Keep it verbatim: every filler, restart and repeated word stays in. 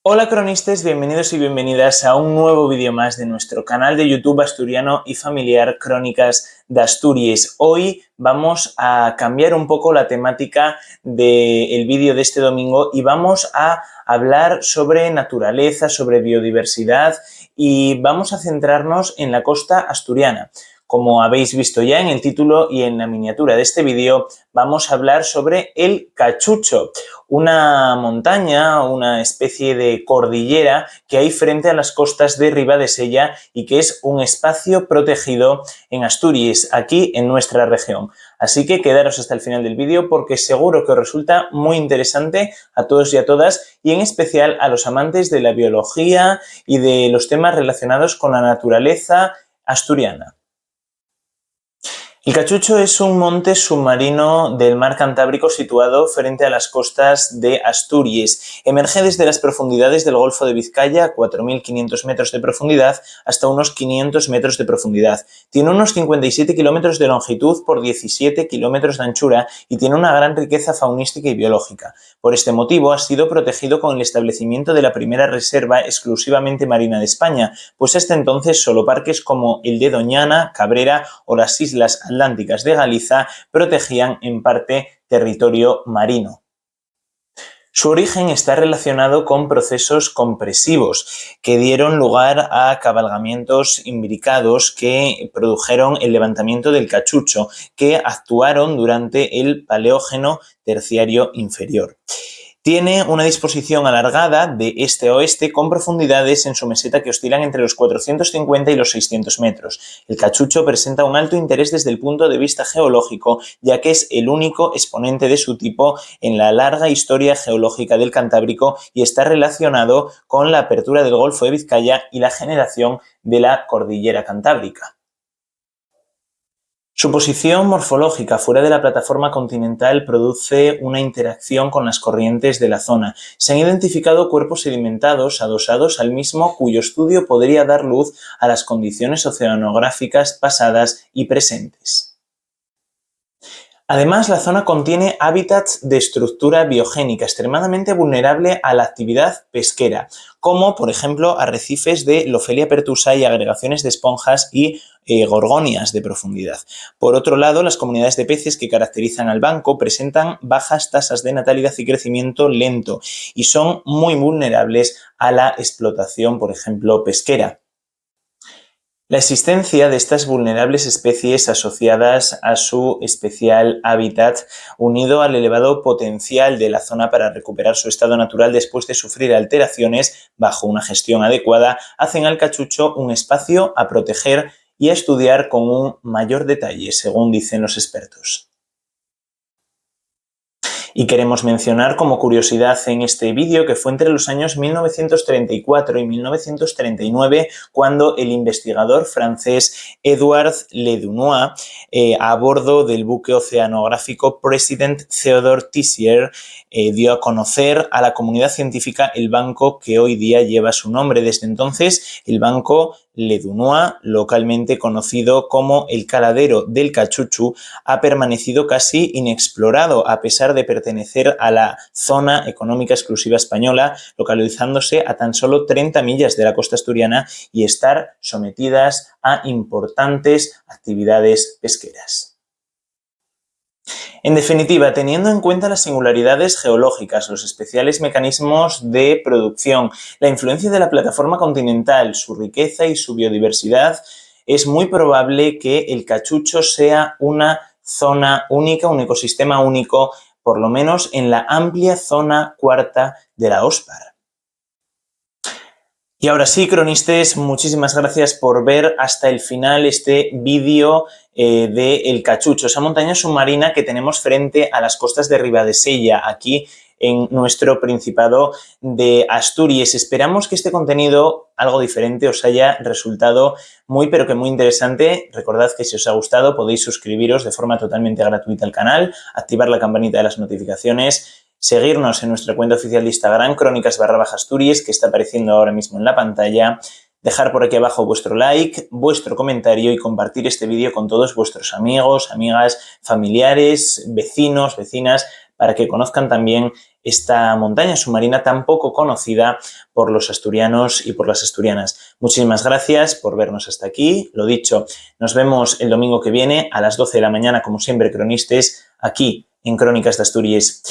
Hola cronistes, bienvenidos y bienvenidas a un nuevo vídeo más de nuestro canal de YouTube asturiano y familiar Crónicas d'Asturies. Hoy vamos a cambiar un poco la temática del vídeo de este domingo y vamos a hablar sobre naturaleza, sobre biodiversidad y vamos a centrarnos en la costa asturiana. Como habéis visto ya en el título y en la miniatura de este vídeo, vamos a hablar sobre el Cachucho, una montaña, una especie de cordillera que hay frente a las costas de Ribadesella y que es un espacio protegido en Asturies, aquí en nuestra región. Así que quedaros hasta el final del vídeo porque seguro que os resulta muy interesante a todos y a todas, y en especial a los amantes de la biología y de los temas relacionados con la naturaleza asturiana. El Cachucho es un monte submarino del mar Cantábrico situado frente a las costas de Asturies. Emerge desde las profundidades del Golfo de Vizcaya, a cuatro mil quinientos metros de profundidad, hasta unos quinientos metros de profundidad. Tiene unos cincuenta y siete kilómetros de longitud por diecisiete kilómetros de anchura y tiene una gran riqueza faunística y biológica. Por este motivo, ha sido protegido con el establecimiento de la primera reserva exclusivamente marina de España, pues hasta entonces solo parques como el de Doñana, Cabrera o las Islas Atlánticas de Galiza protegían en parte territorio marino. Su origen está relacionado con procesos compresivos que dieron lugar a cabalgamientos imbricados que produjeron el levantamiento del Cachucho, que actuaron durante el Paleógeno terciario inferior. Tiene una disposición alargada de este a oeste con profundidades en su meseta que oscilan entre los cuatrocientos cincuenta y los seiscientos metros. El Cachucho presenta un alto interés desde el punto de vista geológico, ya que es el único exponente de su tipo en la larga historia geológica del Cantábrico y está relacionado con la apertura del Golfo de Vizcaya y la generación de la Cordillera Cantábrica. Su posición morfológica fuera de la plataforma continental produce una interacción con las corrientes de la zona. Se han identificado cuerpos sedimentados adosados al mismo cuyo estudio podría dar luz a las condiciones oceanográficas pasadas y presentes. Además, la zona contiene hábitats de estructura biogénica extremadamente vulnerable a la actividad pesquera, como por ejemplo arrecifes de Lophelia pertusa y agregaciones de esponjas y eh, gorgonias de profundidad. Por otro lado, las comunidades de peces que caracterizan al banco presentan bajas tasas de natalidad y crecimiento lento y son muy vulnerables a la explotación, por ejemplo, pesquera. La existencia de estas vulnerables especies asociadas a su especial hábitat, unido al elevado potencial de la zona para recuperar su estado natural después de sufrir alteraciones bajo una gestión adecuada, hacen al cachucho un espacio a proteger y a estudiar con un mayor detalle, según dicen los expertos. Y queremos mencionar como curiosidad en este vídeo que fue entre los años mil novecientos treinta y cuatro y mil novecientos treinta y nueve cuando el investigador francés Edouard Ledunois, eh, a bordo del buque oceanográfico President Theodore Tissier, eh, dio a conocer a la comunidad científica el banco que hoy día lleva su nombre. Desde entonces, el banco Ledunois, localmente conocido como el Caladero del Cachuchu, ha permanecido casi inexplorado a pesar de pertenecer a la zona económica exclusiva española, localizándose a tan solo treinta millas de la costa asturiana y estar sometidas a importantes actividades pesqueras. En definitiva, teniendo en cuenta las singularidades geológicas, los especiales mecanismos de producción, la influencia de la plataforma continental, su riqueza y su biodiversidad, es muy probable que el cachucho sea una zona única, un ecosistema único, por lo menos en la amplia zona cuarta de la OSPAR. Y ahora sí, cronistes, muchísimas gracias por ver hasta el final este vídeo, eh, de El Cachucho, esa montaña submarina que tenemos frente a las costas de Ribadesella, aquí en nuestro Principado de Asturies. Esperamos que este contenido, algo diferente, os haya resultado muy, pero que muy interesante. Recordad que si os ha gustado podéis suscribiros de forma totalmente gratuita al canal, activar la campanita de las notificaciones, seguirnos en nuestra cuenta oficial de Instagram, crónicas barra baja Asturies, que está apareciendo ahora mismo en la pantalla, dejar por aquí abajo vuestro like, vuestro comentario y compartir este vídeo con todos vuestros amigos, amigas, familiares, vecinos, vecinas, para que conozcan también esta montaña submarina tan poco conocida por los asturianos y por las asturianas. Muchísimas gracias por vernos hasta aquí. Lo dicho, nos vemos el domingo que viene a las doce de la mañana, como siempre, cronistes, aquí en Crónicas d'Asturies.